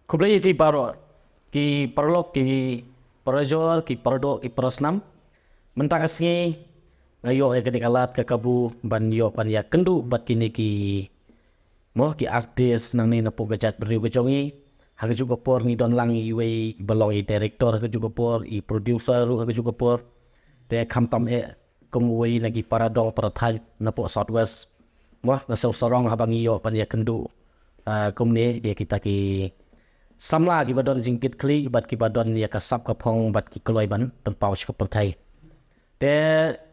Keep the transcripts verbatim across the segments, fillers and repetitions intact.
Khublei ïa ki baroh, ki paralok, ki parajor, ki paradoh, ki parasnam. Mynta ka sngi nga ïoh ïa kane ka lad ka kabu ban ïoh ban ïakynduh bad kine ki, mo, ki artist nangne na pdeng ka jaitbynriew ka jong ngi. Ha kajuh ka por ngi don lang iwei ba long i director, ha kajuh ka por i producer ruh, ha kajuh ka por. Te khamtam eh kum uwei na ki paradong parathaiñ na pdeng South West, mo, nga sngewsarong haba ngi ïoh ban ïakynduh, ah, kumne ïa kita ki samla kiba don jingkitkhlieh bad kiba don ïa ka sap ka phong bad ki kloi ban pynpaw sha ka pyrthei. Te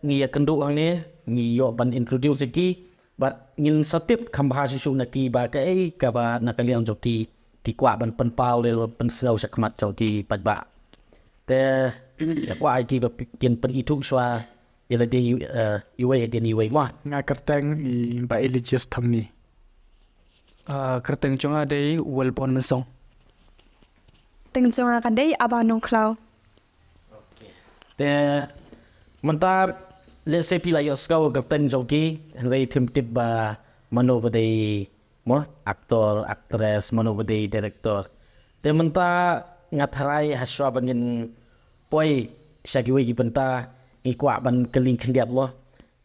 ngi ïakynduh hangne, ngi ïoh ban introduce ïa ki bad ngin sa tip kham bha shuh shuh na ki ba kaei kaba na ka liang jong ki ki kwah ban pynpaw lane ban pynsngew sha khmat jong ki paidbah. Te ïa kwah ïa ki ba kin pynithuh shuwa ïa lade, eh, iwei hadien iwei, mo. Nga kyrteng i Bah Eligius Thongni. Ah, kyrteng jong nga dei Welborn Mynsong. Kyrteng jong nga ka dei Aba Nongkhlaw. Te mynta lehse phi la ïohsngew kyrteng jong ki, hynrei phim tip ba mano ba dei, mo, actor, actress, mano ba dei director. Te mynta nga tharai ha shuwa ba ngin poi sha kiwei ki bynta, ngi kwah ban kylli khyndiat, mo.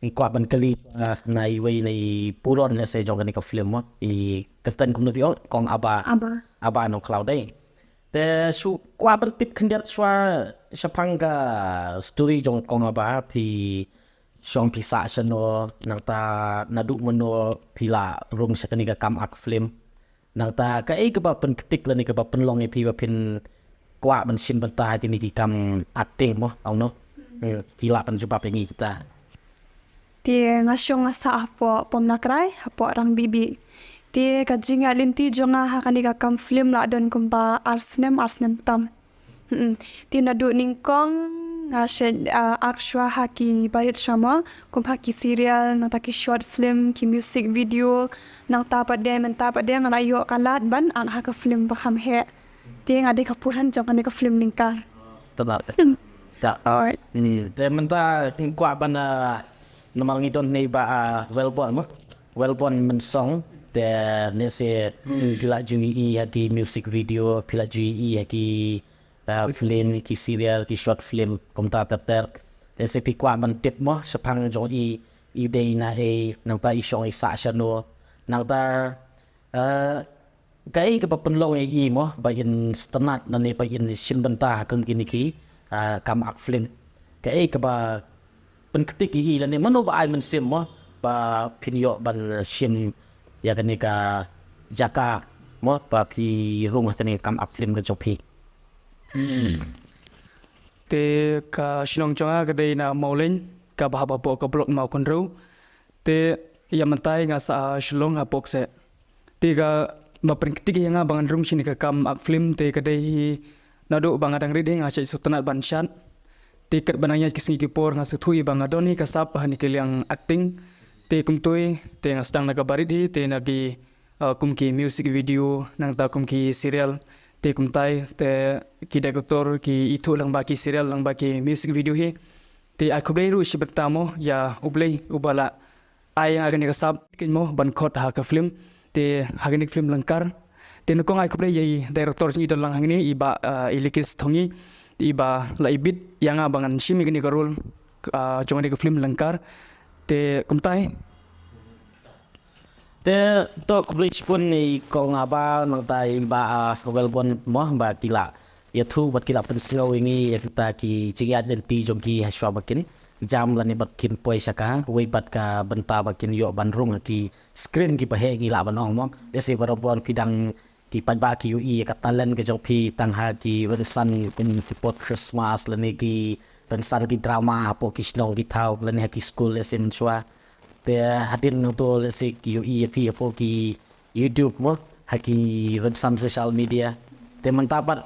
Ngi kwah ban kylli, ah, na iwei na i burom lehse jong kane ka film, mo. I kyrteng kumno phi ong, Kong Aba. Aba. Aba Nongkhlaw dei. Te shu kwah ban tip khyndiat shuwa shaphang ka story jong Kong Aba, phi shong phi sah shano, nangta naduh mynno phi la rung sha kane ka kam act film. Nangta kaei kaba pynktik lane kaba pynlong ïa phi ba phin kwah ban shim bynta ha kine ki kam acting, mo, ong no. Hmm, phi lah ban jubab ïa ngi kita. Te nga shong nga sah hapoh Pomnakrai, hapoh Rangbibi. Te ka jingïaid lynti jong nga ha kane ka kam film la don kumba ar snem, ar snem tam. Hmm. Te naduh nyngkong nga shait, ah, act shuwa ha ki barit shuwa, mo, kum ha ki serial, nangta ki short film, ki music video, nangta pat de, mynta pat de nga la ïoh ka lad ban act ha ka film ba kham heh. Te nga dei ka pyrshah jong kane ka film Lyngkar. Tebak. Tak. Alright. Hmm. Te mynta ngi kwah ban, ah, namar ngi don hangne i Bah, ah, Welborn, mo. Welborn Mynsong. Te lehse phi la ju ïohi ha ki music video, phi la ju ïohi ha ki, ah, film, ki serial, ki short film, kumta ter ter. Lehse phi kwah ban tip, mo, shaphang jong i, i dei na ei, nangta i shong i sah shano. Nangta, ah, kaei kaba pynlong ïa i, mo, ba in sngewtynnat lane ba in shim bynta ha kum kine ki, ah, kam act film. Kaei kaba pynktik ïa i lane mano ba ai mynsiem, mo, ba phin ïoh ban shim ïa kane ka jaka, mo, ba phi rung ha kane ka kam act film ka jong phi. Hmm. Te ka shnong jong nga ka dei na Mawlein, kaba hap hapoh ka block Mawkynrew. Te ïa mynta nga sah ha Shillong hapoh Kseh. Te kaba pynktik ïa nga ba ngan rung sha kane ka kam act film te ka dei hi naduh ba nga dang rit hi nga shait sngewtynnat ban shad. Te katba nang ïaid ki sngi ki por nga sngewthuh ïa ba nga don hi ka sap ha kane ka liang acting. Te kumtei te nga sdang na ka barit hi te na ki, ah, kum ki music video, nangta kum ki serial. Te kumtei te ki director ki ithuh lyngba ki serial, lyngba ki music video hi. Te ai khublei ruh shibun tam mo ïa U Blei uba la ai ïa nga kane ka sap keiñ mo ban khot ha ka film. Te ha kane ka film Lyngkar. Te nyngkong ai khublei ïa i director jong ngi don lang hangne i Bah, ah, Eligius Thongni, iba la ibit ïa nga ba ngan shim ïa kane ka role, ah, jong kane ka film Lyngkar. Te kumtei. Te to khublei shibun ïa i Kong Aba nangta i Bah, ah, Welborn mo ba ki la ïathuh bad ki la pynsngew ïa ngi ïa kita ki jingïaid lynti jong ki ha shuwa ba kin jam lane bad kin poi sha kawei pat ka bynta ba kin ïoh ban rung ha ki screen kiba heh ngi lah ban ong mo. Lehse barabor phi dang ki paidbah ki ïohi ïa ka talent ka jong phi tang ha ki rynsan kum ki pot Christmas lane ki rynsan ki drama hapoh ki shnong ki thaw lane ha ki skul lehse mynshuwa. Te hadien nangto lehse ki ïohi ïa phi hapoh ki YouTube mo, ha ki rynsan social media. Te mynta pat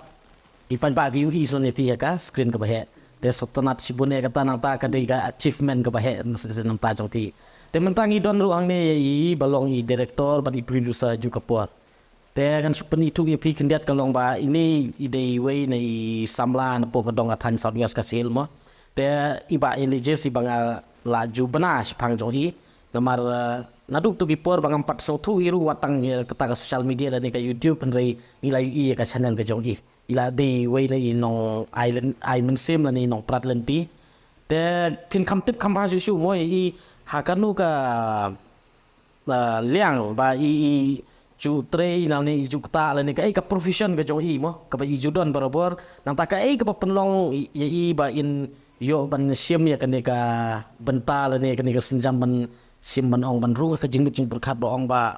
i paidbah ki ïohi shuh ïa phi ha ka screen kaba heh. Te sngewtynnat shibun ïa kata, nangta ka dei ka achievement kaba heh nangta jong phi. Te mynta ngi don ruh hangne ïa i ba long i director bad i producer ha kajuh ka por. Te ngan shu pynithuh ïa phi khyndiat ka long ba ine i dei iwei na i samla napoh ka dong ka thaiñ South West Khasi Hills mo. Te i Bah Eligius iba nga la ju bna shaphang jong i. Namar, eh, naduh tu ki por ba ngam pat sngewthuh ïa ruh wat tang ïa kata ka social media lane ka YouTube, hynrei ngi la ïohi ïa ka channel ka jong i. I la dei wei na i nong ai lyn, ai mynsiem lane i nong prat lynti. Te phin kham tip kham bha shuh shuh mo ïa i ha kano ka, eh, liang ba i, i ju trei lane i ju ktah lane kaei ka profession ka jong i mo kaba i ju don barabor. Nangta kaei kaba pynlong ïa i ba in ïoh ban shim ïa kane ka bynta lane kane ka sienjam ban shim ban ong ban rung ka jingmut jingpyrkhat ba ong ba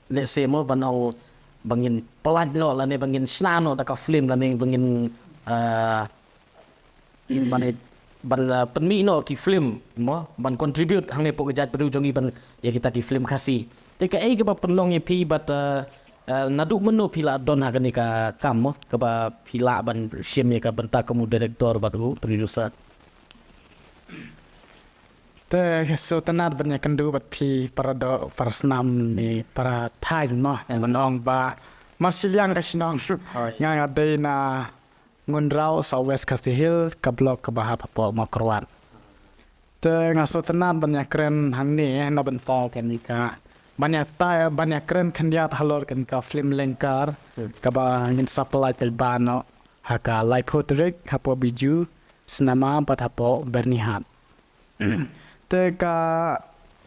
lehse mo ban ong ba ngin pynlait noh lane ba ngin shna noh da ka film lane ba ngin, ah, ban, ban, ah, pynmih noh ki film mo ban contribute hangne hapoh ka jaitbynriew jong i ban ïa kita ki film Khasi. Te kaei kaba pynlong ïa phi bad, ah, ah, naduh mynno phi la don ha kane ka kam mo kaba phi lah ban shim ïa ka bynta kum u director bad u producer? Te sngewtynnat ban ïakynduh bad phi para doh, para snam ne para thaiñ mo. Ban ong ba marshiliang ka shnong. Nga nga dei na Ngunraw, South West Khasi Hills, ka block kaba hap hapoh Mawkyrwat. Te nga sngewtynnat ban ïakren hangne na bynta kane ka ban ïa tai ban ïakren khyndiat halor kane ka film Lyngkar kaba ngin sa pynlait paidbah noh ha ka laiphew tarik hapoh Bijou Cinema bad hapoh Byrnihat. Te ka,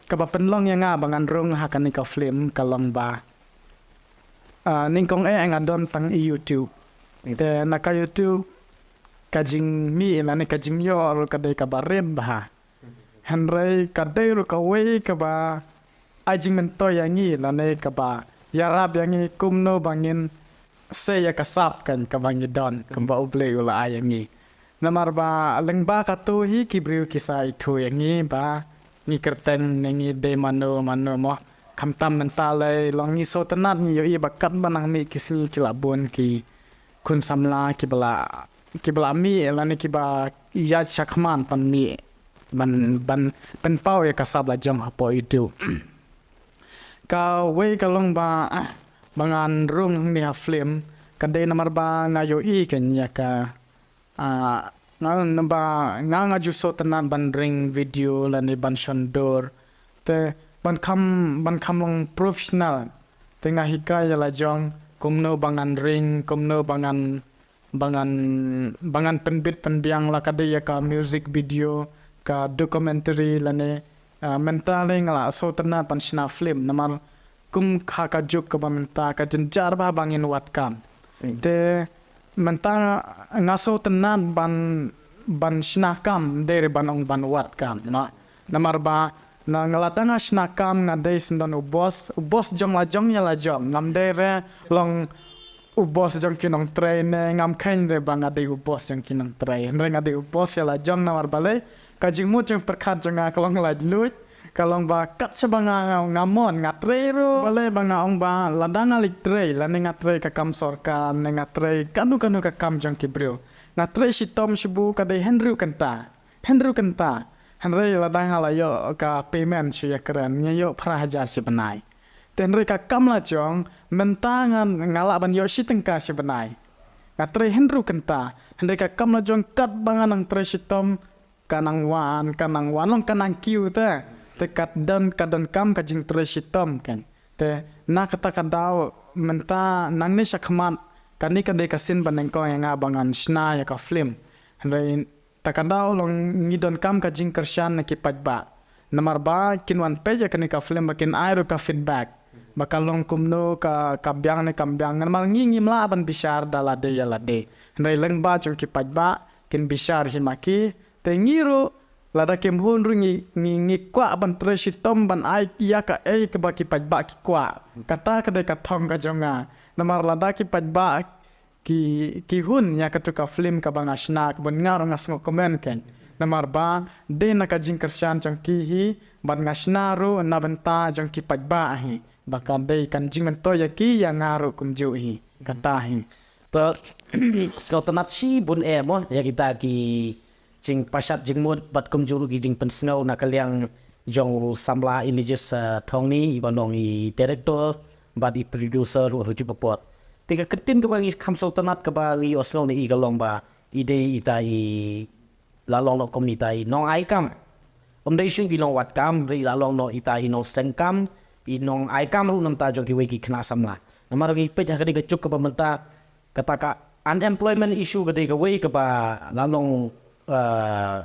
kaba pynlong ïa nga ba ngan rung ha kane ka film ka long ba, ah, nyngkong eh nga don tang i YouTube. Te na ka YouTube ka jingmih lane ka jingïoh ruh ka dei kaba rit bha. Hynrei ka dei ruh kawei kaba ai jingmyntoi ïa ngi lane kaba ïarap ïa ngi kumno ba ngin sei ïa ka sap kan kaba ngi don kumba U Blei u la ai ïa ngi. Namar ba lyngba kato hi ki briew ki sa ithuh ïa ngi ba ngi kyrteng ne ngi dei mano mano mo. Khamtam mynta lei long ngi sngewtynnat ngi ïohi ba katba nang mih ki sngi ki la bun ki khun samla kiba la, kiba la mih lane kiba ïaid shakhmat ban mih ban, ban pynpaw ïa ka sap lajong hapoh YouTube. Kawei ka long ba, ah, ba ngan rung hangne ha film ka dei namar ba nga ïohi kan ïa ka, ah, nga, namar ba nga nga ju sngewtynnat ban ring video lane ban shon dur. Te ban kham, ban kham long professional. Te nga hikai ïa lajong kumno ba ngan ring, kumno ba ngan ba ngan, ba ngan pynbit pynbiang la ka dei ïa ka music video, ka documentary lane, ah, mynta lei nga la sngewtynnat ban shna film namar kum ha ka juk kaba mynta ka jynjar bha ba ngin wad kam. Te mynta nga sngewtynnat ban, ban shna kam dei re ban ong ban wad kam. Namar ba na nga lada nga shna kam nga dei sngewdon u boss, u boss jong lajong ïa lajong. Ngam dei re long u boss jong ki nongtrei ne ngam kheiñ re ba nga dei u boss jong ki nongtrei. Hynrei nga dei u boss ïa lajong namar balei ka jingmut jingpyrkhat jong nga ka long laitluid. Ka long ba kat shaba nga, nga mon nga trei ruh. Balei ba nga ong ba lada nga leit trei lane nga trei ka kam sorkar ne nga trei kano kano ka kam jong ki briew. Nga trei shitom shibu ka dei hynriew kynta. Hynriew kynta. Hynrei lada nga la ïoh ka payment shu ïakren nga ïoh phra hajar shi bnai. Te hynrei ka kam lajong mynta nga, nga lah ban ïoh shi tyngka shi bnai. Nga trei hynriew kynta. Hynrei ka kam lajong katba nga nang trei shitom ka nang wan, ka nang wan long ka nang kiew te. Te ka don, ka donkam ka jingtrei shitom kan. Te na kata ka daw mynta nangne shakhmat kane ka dei ka sien ba nyngkong ïa nga ba ngan shna ïa ka film. Hynrei ta ka daw long ngi donkam ka jingkyrshan na ki paidbah. Namar ba kin wan peit ïa kane ka film ba kin ai ruh ka feedback ba ka long kumno, ka, ka biang ne kam biang. Namar ngi ngim lah ban bishar da lade ïa lade. Hynrei lyngba jong ki paidbah kin bishar hi ma ki. Te ngi ruh lada kim hun ruh ngi, ngi, ngi kwah ban trei shitom ban ai ïa kaei kaba ki paidbah ki kwah. Kata ka dei ka thong ka jong nga. Namar lada ki paidbah ki, ki hun ïa katu ka film kaba nga shna, kaba nga ruh nga sngew kmen kan. Namar ba dei na ka jingkyrshan jong ki hi bad nga shna ruh na bynta jong ki paidbah hi. Ba ka dei kan jingmyntoi ïa ki ïa nga ruh kumjuh hi. Kata hi. To sngewtynnat shibun eh mo ïa kita ki jingpashat jingmut bad kumjuh ruh ki jingpynsngew na ka liang jong u samla Ilijis, eh, Thongni, iba long i director bad i producer ruh ha juh ka por. Te ka kyntien kaba ngi kham sngewtynnat kaba ngi ïohsngew na i ka long ba i dei ita i la long noh kum ita i nong ai kam. Ym dei shuh i nongwad kam, hynrei i la long noh ita i nongseng kam, i nongai kam ruh namar jong kiwei ki khynnah samla. Namar ngi peit ha kane ka juk kaba mynta, kata ka unemployment issue ka dei kawei kaba la long, eh,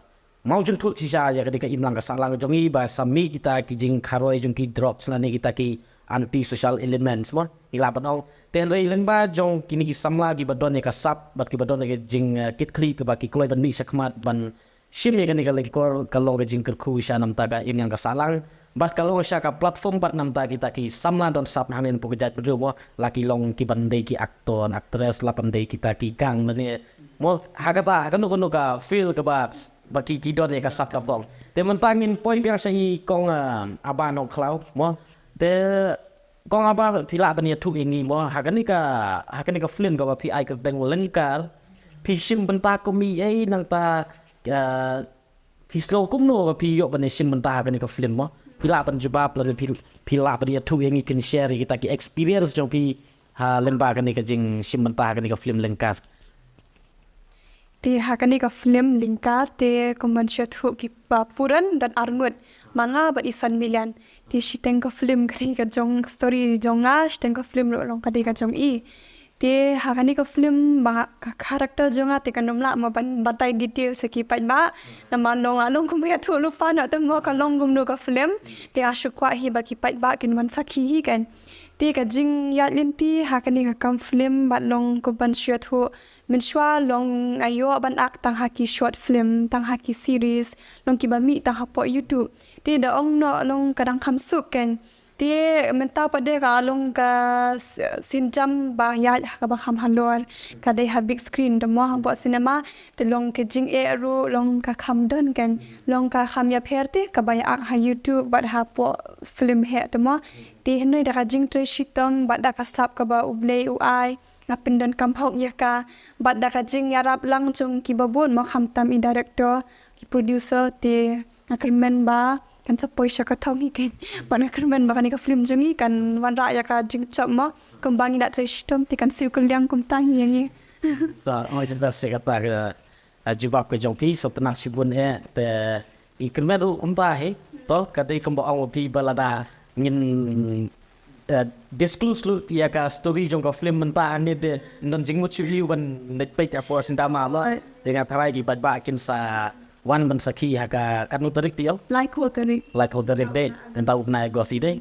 mawjynthut shisha ïa ka dei ka imlang ka sahlang jong ngi ba sa mih kita ki jingkharoi jong ki drugs lane kita ki anti social elements mo. Ngi lah ban ong. Te hynrei lyngba jong kine ki samla kiba don ïa ka sap bad kiba don ïa ka jing, eh, kit khlieh kaba ki kloi ban mih shakhmat ban shim ïa kane ka lyngkor ka long ka jingkyrkhu sha namar ka imlang ka sahlang. Bad ka long sha ka platform bad namar kita ki samla don sap hangne hapoh ka jaitbynriew mo, la ki long kiban dei ki actor, actress, la ban dei kita ki gang lane mo, ha kata, ha kano kano ka field kaba, ba ki, ki don ïa ka sap ka bong. Te mynta ngin poi biang sha i kong, ah, Aba Nongkhlaw mo. Te kong Aba, phi lah ban ïathuh ïa ngi mo, ha kane ka, ha kane ka film kaba phi ai kyrteng Lyngkar, phi shim bynta kum ei ei nangta, ah, phi sngew kumno ba phi ïoh ban ïashim bynta ha kane ka film mo? Phi lah ban jubab lane phi, phi lah ban ïathuh ïa ngi, phin share ïa kita ki experience jong phi ha lyngba kane ka jingshim bynta ha kane ka film Lyngkar. Te ha kane ka film Lyngkar te kumban shu ïathuh kiba puran don arngut, ma nga bad i San Million. Te shiteng ka film kane ka jong story jong nga, shiteng ka film ruh long ka dei ka jong i. Te ha kane ka film ba ka character jong nga te kan ym lah mo ban batai detail sha ki paidbah. Namar long, long kumba ïathuh lypa noh te mo ka long kumno ka film. Te nga shu kwah hi ba ki paidbah kin wan sakhi hi kan. Te ka jingïaid lynti ha kane ka kam film bad long kumban shu ïathuh mynshuwa long nga ïoh ban act tang ha ki short film, tang ha ki series, long kiba mih tang hapoh YouTube. Te da ong noh long ka dang kham suk kan. Te mynta pat de ka long ka s-, sienjam ba ïaid ha kaba kham halor, ka dei ha big screen, da mo hapoh cinema, te long ka jingeh ruh long ka kham don kan, long ka kham ïapher te kaba ïa act ha YouTube bad hapoh film heh te mo. Te hynrei da ka jingtrei shitom bad da ka sap kaba U Blei u ai, nga pyndonkam hok ïa ka, bad da ka jingïarap lang jong kiba bun mo, khamtam i director, ki producer, te nga kyrmen ba kan sa poi sha ka thong hi kan. Bad nga kyrmen ba kane ka film jong ngi kan wanrah ïa ka jingjop mo, kumba ngi la trei shitom te kan siew kylliang kumta hi ïa ngi. Sa, ong jingda se kata ka, ah, jubab ka jong phi, sngewtynnat shibun eh, te i kyrmen ruh kumta hi. To, ka dei kumba ong phi ba lada ngin, eh, disclose lut ïa ka story jong ka film mynta hangne te don jingmut shuh ïa u ban leit peit hapoh cinema mo. Te nga tharai ki paidbah kin sa wan ban sakhi ha ka katno tarik te ong? Laiphew tarik. Laiphew tarik de. Mynta u bnai August de.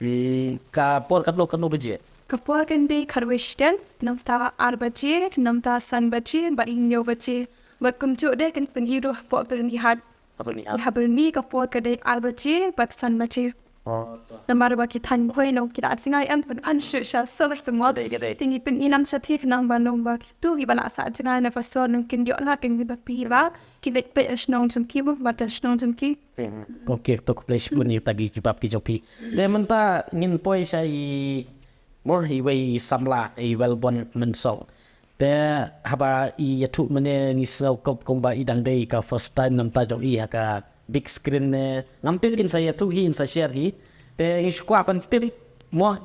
Hmm, ka por katno katno baje? Ka por kan dei khatwei shiteng, nangta ar baje, nangta san baje, bad hynñiew baje. Bad kumjuh de kan pyni ruh hapoh Byrnihat. Hapoh Byrnihat. Hapoh Byrnihat ka por ka dei ar baje bad san baje. Oh, to. Namar ba ki thaiñ Bhoi long ki la jngai em pynban shuh sha sur te mo. Ka dei, ka dei. Te ngi pyni nang shatei khnang ba long ba kito kiba la sah jngai na ka sur nang kin ïoh la kin ïoh phi ba ki leit peit shnong jong ki mo, bad shnong jong ki. Hmm. Okay, to khublei shibun ïa kita ki jubab ki jong phi. Te mynta ngin poi sha i mo, iwei i samla, i Welborn Mynsong. Te haba i ïathuh mynne ngi sngew kumba i dang dei ka first time namar jong i ha ka big screen ne. Ngam tip in sa ïathuh hi, in sa share hi. Te ngi shu kwah ban tip mo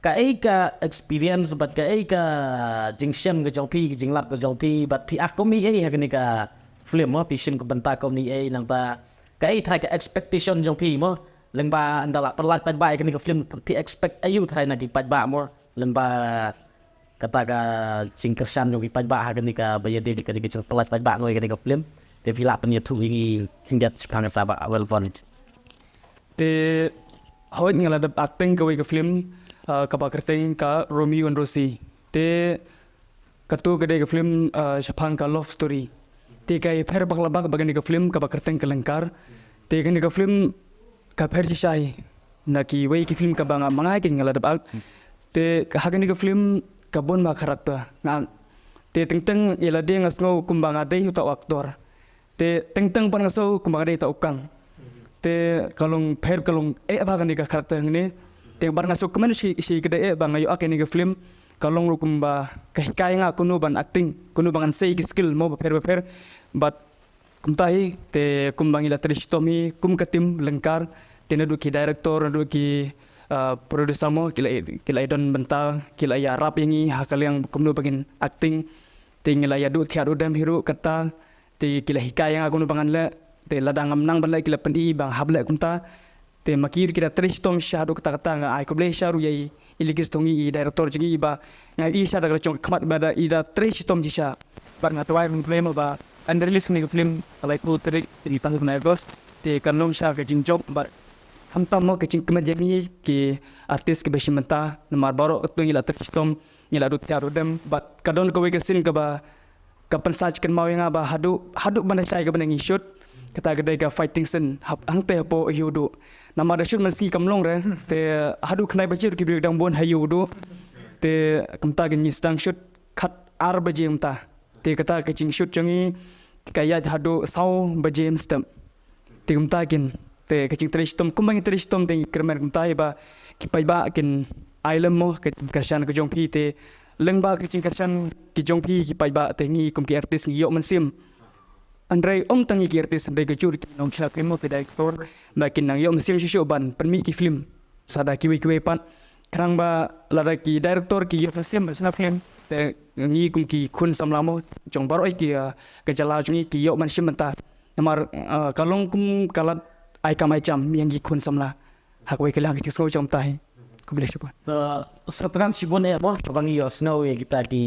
kaei ka experience bad kaei ka jingshem ka jong phi, ka jinglap ka jong phi, bad phi act kum ei ei ha kane ka film mo, phi shim ka bynta kum ei ei, nangta kaei tharai ka expectation jong phi mo, lyngba ynda la pynlait paidbah ïa kane ka film, phi expect aïu tharai na ki paidbah mo, lyngba kata ka jingkyrshan jong ki paidbah ha kane kaba ïadei bad kane ka jingpynlait paidbah noh ïa kane ka film. Te phi lah pynïathuh ïa ngi khyndiat shaphang kata, Bah Welborn. Te hooid, nga la dep acting kawei ka film, ah, kaba kyrteng ka Romeo and Rosie. Te kato ka dei ka film, ah, shaphang ka love story. Te ka ïapher bak la bak bad kane ka film kaba kyrteng ka Lyngkar. Te kane ka film ka pher shisha hi na kiwei ki film kaba nga, ma nga hi kein nga la dep act. Te ha kane ka film ka bun bha character nga. Te teng teng ïa lade nga sngew kumba nga dei uta u actor. Te teng teng pat nga sngew kumba nga dei uta u kang. Te ka long pher, ka long eh bha kane ka character hangne. Te bad nga sngewkmen shi, shi kdei eh ba nga ïoh act ïa kane ka film. Ka long ruh kumba ka hikai ïa nga kumno ban acting, kumno ba ngan sei ki skill mo bapher bapher. Bad kumta hi, te kumba ngi la trei shitom hi kum ka team Lyngkar, te naduh ki director, naduh ki, ah, producer mo, ki la, ki la ïadon bynta, ki la ïarap ïa ngi ha ka liang kumno ba ngin acting. Te ngi la ïaduh thiah duh dem hi ruh kata, te ki la hikai ïa nga kumno ba ngan leh. Te lada ngam nang ban leh ki la pyni ba nga hap leh kumta. Te ma ki ruh ki da trei shitom shisha haduh katta katta, nga ai khublei shisha ruh ïa i Likis Thongni, i director jong ngi, ba nga ïohi shisha da ka la jong ka khmat ba da i da trei shitom shisha. Bad nga duwai mynkhlaiñ mo ba yn release kane ka film ha ka laiphew tarik, tarik ba hynriew August. Te kan long shisha ka jingjop bad khamtam mo ka jingkmen ïa ngi ki artist kiba shim bynta, namar baroh katto ngi la trei shitom, ngi la duh thiah duh dem. Bad ka don kawei ka scene kaba ka pynshai kynmaw ïa nga ba haduh, haduh ban da shai kaba ngi shoot, kata ka dei ka fighting scene hap hangtei hapoh Ïewduh. Namar da shoot mynsngi kam long re, te haduh khyndai baje ruh ki briew dang bun ha Ïewduh. Te kumta ka ngi sdang shoot khatar baje mynta. Te kata ka jingshoot jong ngi ka ïaid haduh saw baje mynstep. Te kumta kin, te ka jingtrei shitom, kumba ngi trei shitom te ngi kyrmen kumta ïa ba ki paidbah kin ai lem mo ka jingkyrshan ka jong phi. Te lyngba ka jingkyrshan ka jong phi ki paidbah te ngi kum ki artist ngi ïoh mynsiem. Hynrei ym tang ngi ki artist, hynrei ka jur ki nongshna film mo, ki director, ba kin nang ïoh mynsiem shuh shuh ban pynmih ki film sa da kiwei kiwei pat. Khnang ba lada ki director ki ïoh mynsiem ban shna film, te ngi kum ki khun samla mo jong baroh ki, ah, ka jylla jong ngi ki ïoh mynsiem mynta. Namar, ah, ka long kum ka lad ai kam ai jam ïa ngi ki khun samla ha kawei ka liang ka jingsngew jong mynta hi. Khublei shibun. Eh, sngewtynnat shibun eh mo, kaba ngi ïohsngew ïa kita ki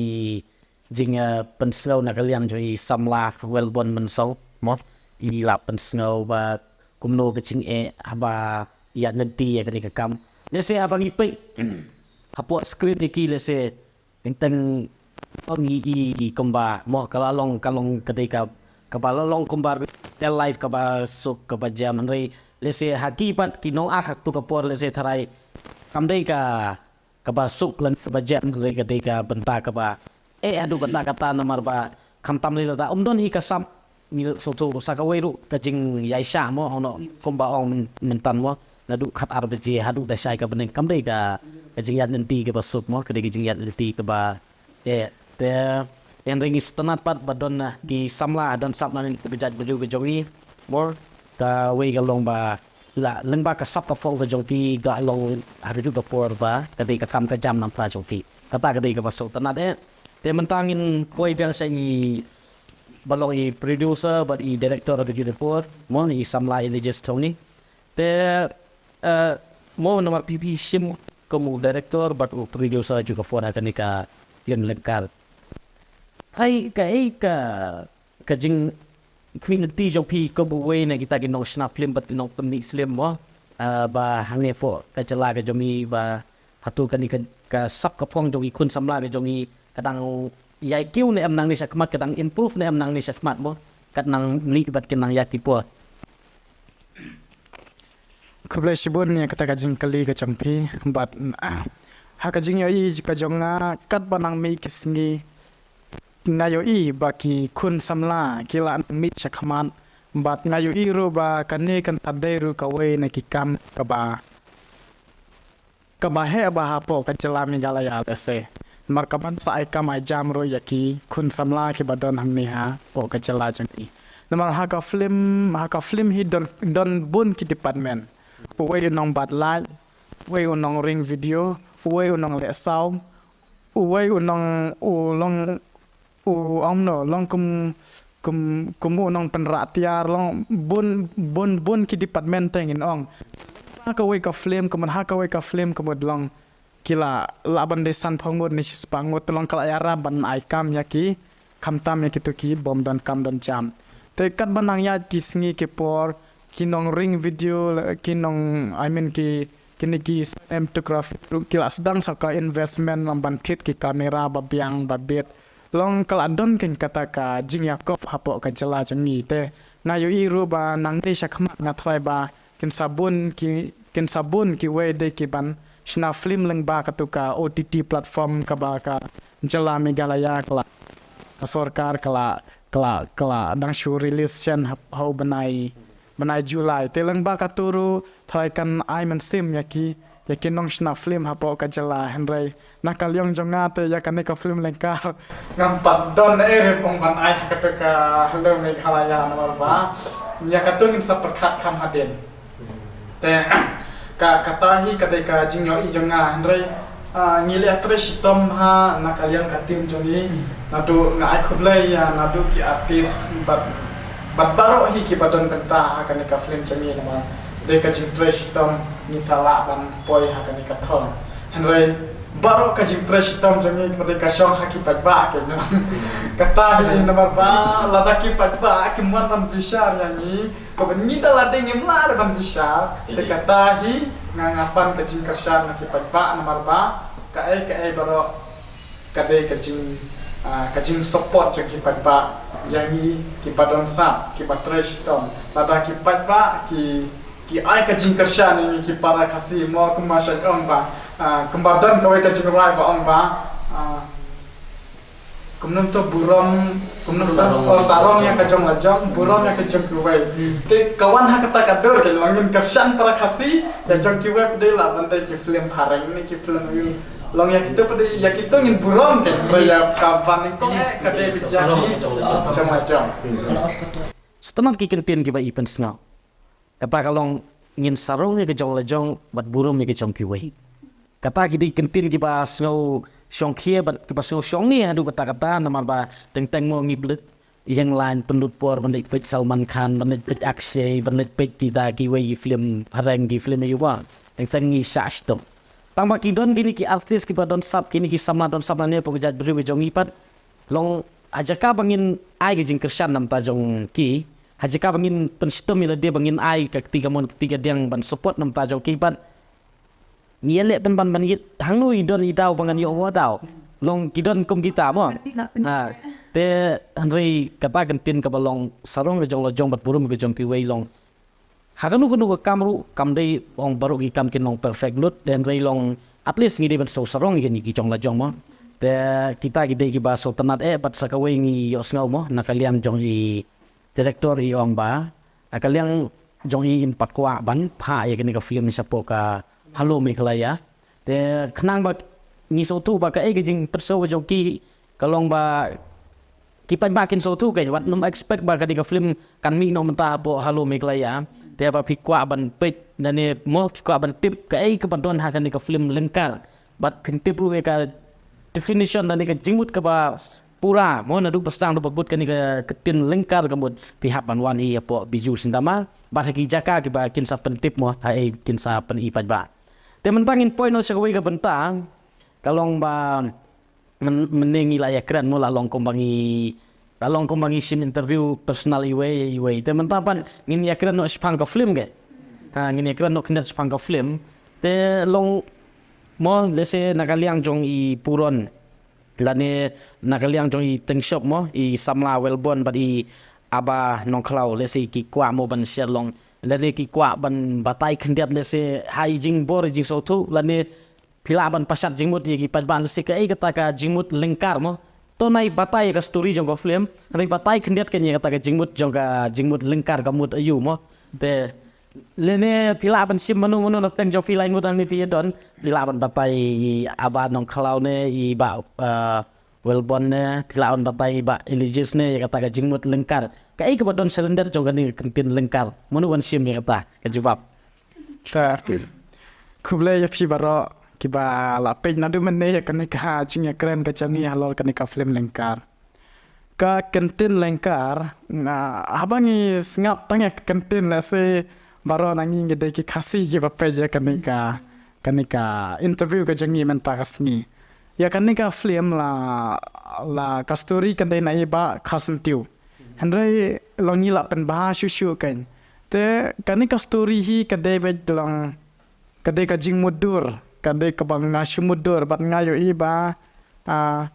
jing, eh, pynsngew na ka liang jong i samla Welborn Mynsong mo, i la pynsngew ba kumno ka jingeh haba ïaid lynti ïa kane ka kam. Lehse haba ngi peit hapoh screen ïa ki, lehse teng teng ngi i kumba mo ka la long, ka long ka dei ka, kaba la long kumba real life kaba suk kaba jam, hynrei lehse ha ki pat ki nongact ha katu ka por lehse tharai kam dei ka kaba suk lane kaba jam, hynrei ka dei ka bynta kaba eh haduh katta katta, namar ba khamtam lei lada ym don hi ka sap, ngi sngewthuh sa kawei ruh ka jingïaishah mo, hangno kumba ong myn-, mynta mo, naduh khatar baje haduh da shai ka bneng, kam dei ka, ka jingïaid lynti kaba suk mo, ka dei ka jingïaid lynti kaba eh. Te hynrei ngi sngewtynnat pat ba don, ah, ki samla, don sap na kane ka jaitbynriew ka jong ngi mo, kawei ka long ba la lyngba ka sap ka phong ka jong ki, ka long ha kajuh ka por ba ka dei ka kam ka jam na bynta jong ki. Kata ka dei kaba sngewtynnat eh. Te mynta ngin poi biang sha i ba long i producer bad i director ha kajuh ka por mo, i samla i Likis Thongni. Te, eh, mo namar phi phi shim kum u director bad u producer ha kajuh ka por ha kane ka film lyngkar. Kaei, kaei ka ka jingkhmih lynti jong phi kum uwei na kita ki nongshna film bad ki nongpynmih film mo, ah, ba hangne hapoh ka jylla ka jong ngi, ba hato kane ka, ka sap ka phong jong ki khun samla ka jong ngi ka dang ïai kiew ne em nangne shakhmat, ka dang improve ne em nangne shakhmat mo, kat nang mih bad kin nang ïaid ki por. Khublei shibun ïa kata ka jingkylli ka jong phi, bad, ah, ha ka jingïohi ka jong nga, katba nang mih ki sngi, nga ïohi ba ki khun samla ki la nang mih shakhmat, bad nga ïohi ruh ba kane kan sa dei ruh kawei na ki kam kaba, kaba heh bha hapoh ka jylla Meghalaya lehse. Namar ka ban sa ai kam ai jam ruh ïa ki khun samla kiba don hangne hapoh ka jylla jong ngi. Namar ha ka film, ha ka film hi don, don bun ki department. Uwei u nongbat light, uwei u nongring video, uwei u nongleh sound, uwei u nong, u long, u ong no, long kum, kum, kum u nongpynrah tiar, long bun, bun, bun ki department te ngin ong. Ha kawei ka film, kumne ha kawei ka film kumne long ki la, lah ban dei sanphew ngut ne shispah ngut, te long ka la ïarap ban ai kam ïa ki, khamtam ïa kito ki bym don kam don jam. Te katba nang ïaid ki sngi ki por, ki nongring video, ki nong, I mean ki, kine ki cinematography ruh ki la sdang sa ka investment lang ban thied ki camera ba biang ba bit. Long ka la don keiñ kata ka jingïakob hapoh ka jylla jong ngi, te nga ïohi ruh ba nangne shakhmat nga tharai ba kin sa bun ki, kin sa bun kiwei de ki ban shna film lyngba katu ka O T T platform kaba ka jylla Meghalaya ka la, ka sorkar ka la, ka la, ka la dang shu release shen ha, ha u bnai, bnai July. Te lyngba katu ruh tharai kan ai mynsiem ïa ki, ïa ki nongshna film hapoh ka jylla, hynrei na ka liang jong nga te ïa kane ka film lyngkar ngam pat don ei ruh ban ai ha katu ka film Meghalaya namar ba ïa katu ngin sa pyrkhat kham hadien. Te ka, kata hi ka dei ka jingïohi jong nga, hynrei, ah, ngi leh trei shitom ha na ka liang ka team jong ngi. Naduh nga ai khublei ïa naduh ki artist bad Bad baroh hi kiba don bynta ha kane ka film jong ngi namar dei ka jingtrei shitom ngi sa lah ban poi ha kane ka thong. Hynrei baroh ka jingtrei shitom jong ngi kaba dei ka shong ha ki paidbah, kynnoh. Kata hi namar ba lada ki paidbah kim wan ban bishar ïa ngi, kaba ngi da lade ngim lah ban bishar. Te kata hi nga nga pan ka jingkyrshan na ki paidbah namar ba kaei kaei baroh ka dei ka jing, ah, ka jingsupport jong ki paidbah ïa ngi kiba don sap, kiba trei shitom. Lada ki paidbah ki, ki ai ka jingkyrshan ïa ngi ki para Khasi, mo, kumba sha ong ba, ah, kumba don kawei ka jingrwai ba ong ba, ah, kumno to, burom, kumno sa, oh, sarong ïa ka jong la jong, burom ïa ka jong kiwei. Te ka wan ha kata ka dur, ka long ngin kyrshan para Khasi ïa jong kiwei pat, dei lah ban dei ki film phareng ne ki film ïa, long ïa kito pat, ïa kito ngin burom, ka ïa ka ban nyngkong, eh, ka dei ïa ki jong la jong. Sngewtynnat ki kyntien kiba i pynsngew. Kata ka long ngin sarong ïa ka jong la jong bad burom ïa ka jong kiwei. Kata ki dei kyntien kiba sngew shongkhia bad kiba sngew shongni haduh katta katta, namar ba teng teng mo ngi pynlut ïeng lain, pynlut por ban leit peit Salman Khan, ban leit peit Akshay, ban leit peit kita kiwei ki film phareng, ki film ïa u ba. Teng teng ngi shah shitom. Tang ba ki don kine ki artist kiba don sap, kine ki samla don sap lane hapoh ka jaitbynriew ka jong ngi pat, long ha jaka ba ngin ai ka jingkyrshan na bynta jong ki, ha jaka ba ngin pynshitom ïa lade ba ngin ai ka kti kamon kti kadiang ban support na bynta jong ki pat, ngi ïaleh pynban ban ïit hangno i don i daw ba ngan ïoh, mo, daw. Long ki don kum kita, mo. Ha. Te hynrei kata ka kyntien kaba long sarong ka jong la jong bad burom ka jong kiwei, long ha kano kano ka kam ruh kam dei ong baroh ki kam kin long perfect lut, te hynrei long at least ngi dei ban sngewsarong ïa kine ki jong la jong, mo. Te kita ki dei kiba sngewtynnat eh, bad sa kawei ngi ïohsngew, mo, na ka liang jong i director i ong ba, ha ka liang jong i in pat kwah ban phah ïa kane ka film shapoh ka Hello Meghalaya. Te khnang ba ngi sngewthuh ba kaei ka jingpyrshah jong ki ka long ba ki paidbah kin sngewthuh, ka wat nym expect ba kane ka film kan mih noh mynta hapoh Hello Meghalaya. Te ba phi kwah ban peit lane mo phi kwah ban tip kaei kaba don ha kane ka film Lyngkar, bad phin tip ruh ïa ka definition lane ka jingmut kaba pura, mo, naduh ba sdang haduh ba kut kane ka ktien Lyngkar ka mut, phi hap ban wan hi hapoh Bijou Cinema bad ha ki jaka kiba kin sa pyntip, mo, ha ei kin sa pyn-i paidbah. Te mynta ngin poi noh sha kawei ka bynta, ka long ba myn-, mynne ngi la ïakren, mo, la long kumba ngi, la long kumba ngi shim interview personal iwei iwei. Te mynta pat ngin ïakren noh shaphang ka film, ke? Ha, ngin ïakren noh khyndiat shaphang ka film. Te long, mo, lehse na ka liang jong i Puron lane na ka liang jong i Tengshop, mo, i samla Welborn bad i Aba Nongkhlaw, lehse ki kwah, mo, ban share long lane ki kwah ban batai khyndiat, lehse ha i jingbor i jingsngewthuh, lane phi lah ban pashat jingmut ïa ki paidbah lehse kaei kata ka jingmut Lyngkar, mo. To nai batai ïa ka story jong ka film, nai batai khyndiat ka ïa kata ka jingmut jong ka jingmut Lyngkar ka mut aïu, mo. Te lane phi lah ban shim mano mano na pdeng jong phi lai ngut hangne phi ïa don, phi lah ban batai i Aba Nongkhlaw ne i Bah, eh, Welborn ne, phi lah ban batai i Bah Elijah ne ïa kata ka jingmut Lyngkar. Kaei kaba don shalyndet jong kane ka kyntien Lyngkar, mano ban shim ïa kata ka jubab? Te khublei ïa phi baroh kiba la peit naduh mynne ïa kane ka jingïakren ka jong ngi halor kane ka film Lyngkar. Ka kyntien Lyngkar, na, haba ngi sngap tang ïa ka kyntien, lehse baroh na ngi ngi dei ki Khasi kiba peit ïa kane ka, kane ka interview ka jong ngi mynta ka sngi. Ïa kane ka film la, la ka story ka dei na i Bah Kharsyntiew. Hynrei long ngi la pynbha shuh shuh kein. Te kane ka story hi ka dei beit long, ka dei ka jingmutdur, ka dei kaba nga shu mutdur bad nga ïohi ba, ah,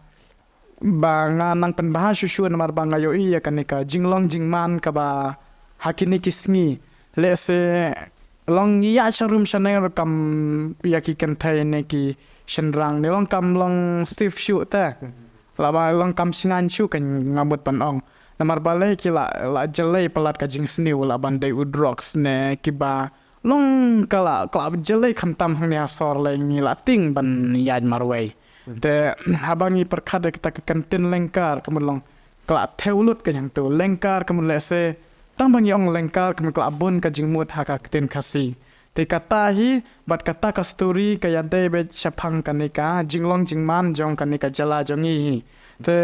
ba nga nang pynbha shuh shuh namar ba nga ïohi ïa kane ka jinglong jingman kaba ha kine ki sngi. Lehse long ngi ïaid sharum shaneng ruh kam ïa ki kynthei ne ki shynrang ne long kam long safe shuh te. Laba long kam shngaiñ shuh kein nga mut ban ong. Namar balei ki la, la jlei palat ka jingsniew, lah ban dei u drugs ne kiba long ka la, ka la jlei khamtam hangne ha sor lei ngi la tieng ban ïaid marwei. Te haba ngi pyrkhat ïa kata ka kyntien Lyngkar ka mut long ka la thew lut ka jingtu Lyngkar ka mut lehse tang ba ngi ong Lyngkar ka mut ka la bun ka jingmut ha ka ktien Khasi. Te kata hi bad kata ka story ka ïadei beit shaphang kane ka jinglong jingman jong kane ka jylla jong ngi hi. Te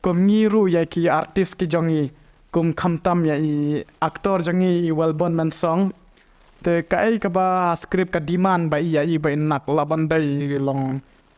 kum ngi ruh ïa ki artist ki jong ngi kum khamtam ïa i actor jong ngi i Welborn Mensong. Te kaei kaba script ka demand ba i ïa i ba in ak lah ban dei long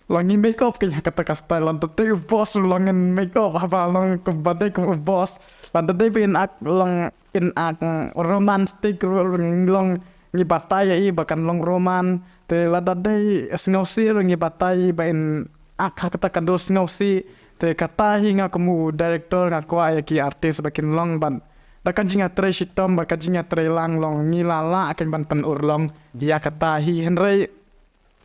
long ngi make up kein ha kata ka style, lada dei u boss long in make up haba long kum ba dei kum u boss. Lada dei ba in ak long in ak romantic long ngi batai ïa i ba kan long roman. Te lada dei sngewsih ruh ngi batai ïa i ba in ak ha kata ka dur sngewsih. Te kata hi nga kum u director nga kwah ïa ki artist ba kin long ban da ka jingïatrei shitom ba ka jingïatrei lang long ngi la lah kein ban pynurlong ïa kata hi. Hynrei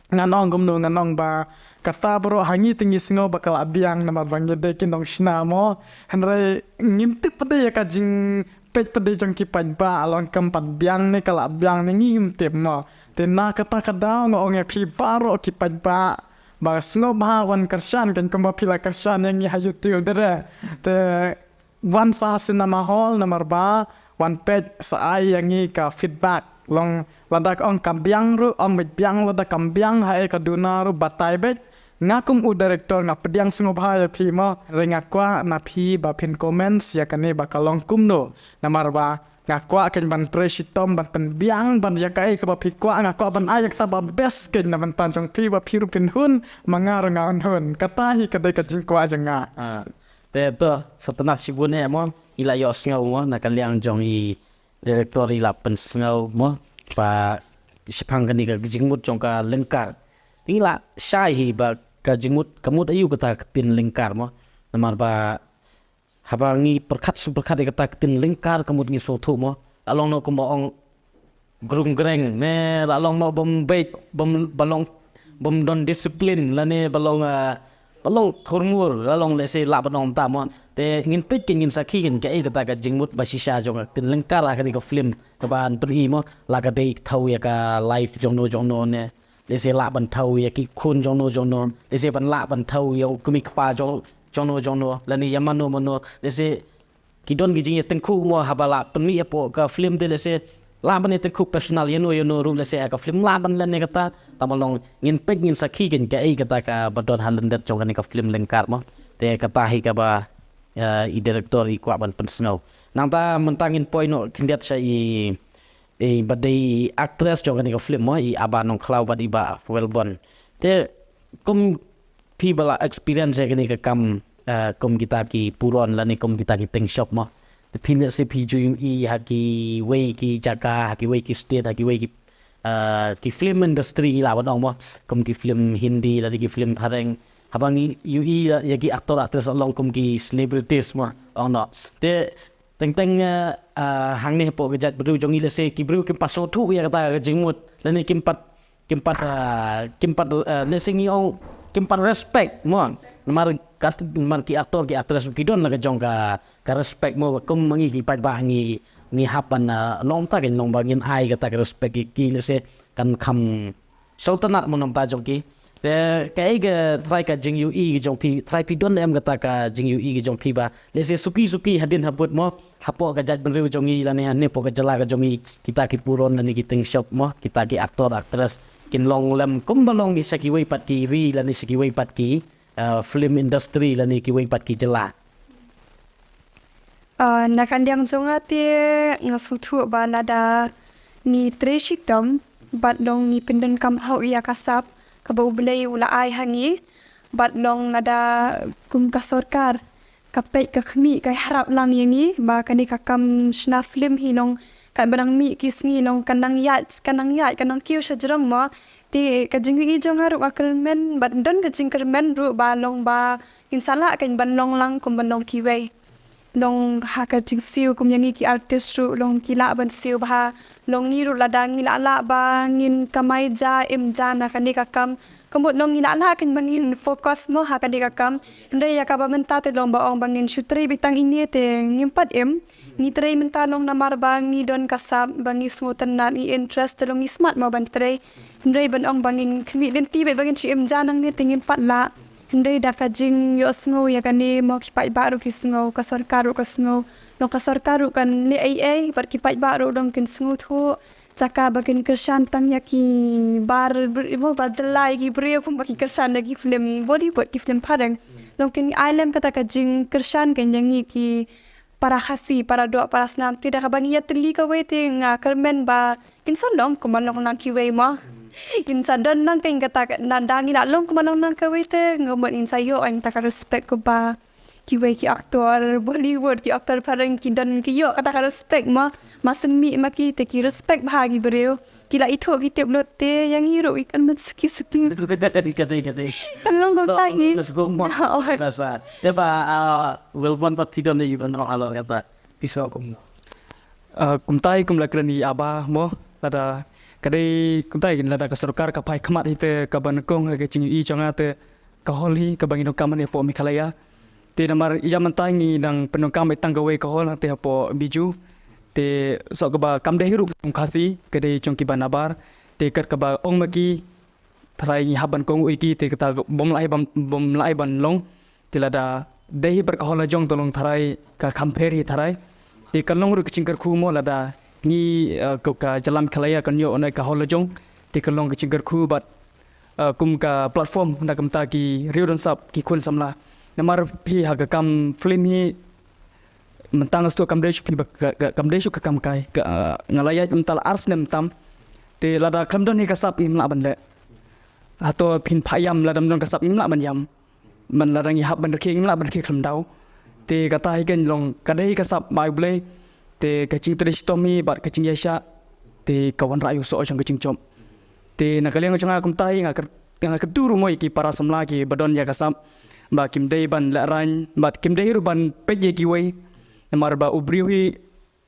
ngan ong kumno, ngan ong ba kata baroh ha ngi te ngi sngew ba ka lah biang namar ba ngi dei ki nongshna mo. Hynrei ngim tip pat de ïa ka jingpeit pat de jong ki paidbah long kam pat biang ne ka lah biang ne ngim tip mo. Te na kata ka daw nga ong ïa phi baroh ki paidbah ba sngewbha wan kyrshan kein kumba phi la kyrshan ïa ngi ha YouTube de re. Te wan sa ha cinema hall namar ba wan peit sa ai ïa ngi ka feedback. Long lada ka ong kam biang ruh ong beit biang, lada kam biang haei ka duna ruh batai beit. Nga kum u director nga pdiang sngewbha ïa phi mo. Hynrei nga kwah na phi ba phin comments ïa kane ba ka long kumno. Namar ba nga kwah kein ban trei shitom ban pynbiang ban ïa kaei kaba phi kwah, nga kwah ban ai ïa kata ba best kein na bynta jong phi ba phi ruh phin hun ma nga ruh nga hun hun. Kata hi ka dei ka jingkwah jong nga. Ah. Te to, sngewtynnat shibun eh mo, i la ïohsngew mo na ka liang jong i director i la pynsngew mo ba shaphang kane ka jingmut jong ka lyngkar. Te i la shai hi ba ka jingmut, ka mut aïu kata ka ktien lyngkar mo. Namar ba haba ngi pyrkhat shu pyrkhat ïa kata ka ktien lyngkar ka mut ngi sngewthuh mo. Ka long noh kumba ong grung greng ne la long mo bym beit bym ba long bym don discipline lane ba long ah, ba long thurmur la long lehse lah ban ong ta mo. Te ngin peit kein ngin sakhi kein kaei kata ka jingmut ba shisha jong ka ktien lyngkar ha kane ka film kaba yn pyni mo. La ka dei thaw ïa ka life jong no jong no ne lehse lah ban thaw ïa ki khun jong no jong no, lehse ban lah ban thaw ïa u kmie kpa jong jong no jong no lane ïa mano mano lehse ki don ki jingïatyngkhuh mo haba la pynmih hapoh ka film te lehse lah ban ïatyngkhuh personal ïa no ïa no ruh lehse ha ka film lah ban len ïa kata. Tang ba long ngin peit ngin sakhi kein kaei kata kaba don ha lyndet jong kane ka film lyngkar mo. Te kata hi kaba eh, i director i kwah ban pynsngew. Nangta mynta ngin poi noh khyndiat sha i i ba dei i actress jong kane ka film mo, i Aba Nongkhlaw bad i Bah Welborn. Te kum phi ba la experience ïa kane ka kam eh, kum kita ki puron lane kum kita ki ting shop mo. Te phi lehse phi ju ïohi ha kiwei ki jaka, ha kiwei ki state, ha kiwei ki eh, ki film industry lah ban ong mo. Kum ki film Hindi lane ki film phareng. Haba ngi ïohi ïa ki actor actress long kum ki celebrities mo. Ong noh. Te teng teng eh, eh, hangne hapoh ka jaitbynriew jong ngi lehse ki briew kim pat sngewthuh ïa kata ka jingmut lane kim pat kim pat eh, kim pat eh, lehse ngi ong kim pat respect mo. Namar kat namar ki actor ki actress ki don la ka jong ka ka respect mo kum ma ngi ki paidbah ngi ngi hap ban eh, long ta kein long ba ngin ai kata ka respect ki ki lehse kan kham sngewtynnat mo namta jong ki. Te kaei ka trai ka jingïohi ka jong phi, trai phi don em kata ka jingïohi ka jong phi ba lehse suki suki hadien habud mo hapoh ka jaitbynriew jong ngi lane hangne hapoh ka jylla ka jong ngi kita ki puron lane ki ting shop mo, kita ki actor actress kin long lem kumba long ngi sha kiwei pat ki ri lane sha kiwei pat ki eh, film industry lane kiwei pat ki jylla. Ah, na ka liang jong nga te nga sngewthuh ba lada ngi trei shitom bad long ngi pyndonkam hok ïa ka sap kaba U Blei u la ai ha ngi bad long lada kum ka sorkar ka peit ka khmih ka ïarap lang ïa ngi ba kane ka kam shna film hi long katba nang mih ki sngi long kan nang ïaid kan nang ïaid kan nang kiew sha jrong mo. Te ka jingïohi jong nga ruh ka kyrmen bad don ka jingkyrmen ruh ba long ba ngin sa lah kein ban long lang kum ban long kiwei. Long ha ka jingsiew kum ïa ngi ki artist ruh long ki lah ban siew bha. Long ngi ruh lada ngi lah lah ba ngin kamai ja im ja na kane ka kam. Ka mut long ngi lah lah kein ba ngin focus mo ha kane ka kam. Hynrei ïa kaba mynta te long ba ong ba ngin shu trei beit tang ine te ngim pat im. Ngi trei mynta long namar ba ngi don ka sap ba ngi sngewtynnat ngi interest te long ngi smat mo ban trei. Hynrei ban ong ba ngin khmih lynti beit ba ngin shu im ja nangne te ngim pat lah. Hynrei da ka jingïohsngew ïa kane mo ki paidbah ruh ki sngew, ka sorkar ruh ka sngew. Long ka sorkar ruh kan leh ei ei bad ki paidbah ruh long kin sngewthuh. Jaka ba kin kyrshan tang ïa ki bar br- mo bar jylla ïa ki briew kumba ki kyrshan ïa ki film Bollywood ki film phareng. Long kin ai lem kata ka jingkyrshan kein ïa ngi ki para Khasi, para doh, para snam, te da kaba ngi ïatylli kawei te nga kyrmen ba kin sa long kumba long nang kiwei mo. Kin sa don nang kein kata, na da ngi la long kumba long nang kawei te nga mut ngin sa ïoh ïa kata ka respect kumba kiwei ki actor Bollywood, ki actor phareng ki don ki ïoh kata ka respect mo. Ma sngewmih ma ki te ki respect bha ki briew. Ki la ithuh ki tip lut te ïa ngi ruh ki kyrmen suki suki. Kan long kumta hi. Let's go mo. Oh. Rasa. Te ba, ah, well, one but tidak ni even no halo ya ba. Piso kum. Ah, kumta hi kum la kren i Aba mo, lada ka dei kumta hi lada ka sorkar ka phai khmat hi te kaba nyngkong ha ka jingïohi jong nga te ka hall hi kaba ngi donkam hangne hapoh Meghalaya. Te namar ïa mynta ngi dang pyndonkam beit tang kawei ka hall hangte hapoh Biju. Te soh kaba kam dei hi ruh ka jong Khasi, ka dei jong kiba nabar. Te kat kaba ong ma ki, tharai ngi hap ban kohnguh ïa ki te kata bym lah hi ban, bym lah hi ban long. Te lada dei hi bad ka hall la jong te long tharai ka kham pher hi tharai. Te kan long ruh ka jingkyrkhu mo lada ngi, eh, ka, ka jylla Meghalaya kan ïoh na ka hall la jong. Te kan long ka jingkyrkhu bad, eh, kum ka platform na kumta ki riew don sap ki khun samla. Namar phi ha ka kam film hi mynta nga sdang kam dei shuh phi ba ka, ka, kam dei shuh ka kam kai. Ka, eh, nga la ïaid mynta la ar snem tam. Te lada khlem don hi ka sap ngim lah ban leh. Hato phin phah ïam lada ym don ka sap ngim lah ban ïam. Man lada ngi hap ban rkhie ngim lah ban rkhie khlem daw. Te kata hi kan long ka dei ka sap ba U Blei. Te ka jingtrei shitom hi bad ka jingïaishah te ka wanrah ïa u soh jong ka jingjop. Te na ka liang jong nga kumta hi nga kyr-, nga kyrtu ruh mo ïa ki para samla kiba don ïa ka sap ba kim dei ban lehraiñ bad kim dei ruh ban peit ïa kiwei. Namar ba u briew hi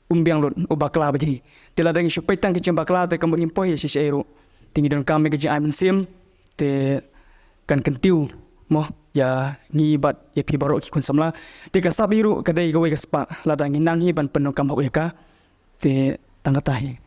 um biang lut, u bakla bha hi. Te lada ngi shu peit tang ki jingbakla te ka mut ngim poi shisha ei ruh. Te ngi donkam ïa ka jingai mynsiem te kan kyntiew mo ïa ngi bad ïa phi baroh ki khun samla. Te ka sap hi ruh ka dei kawei ka spah lada ngi nang hi ban pyndonkam hok ïa ka. Te tang kata hi.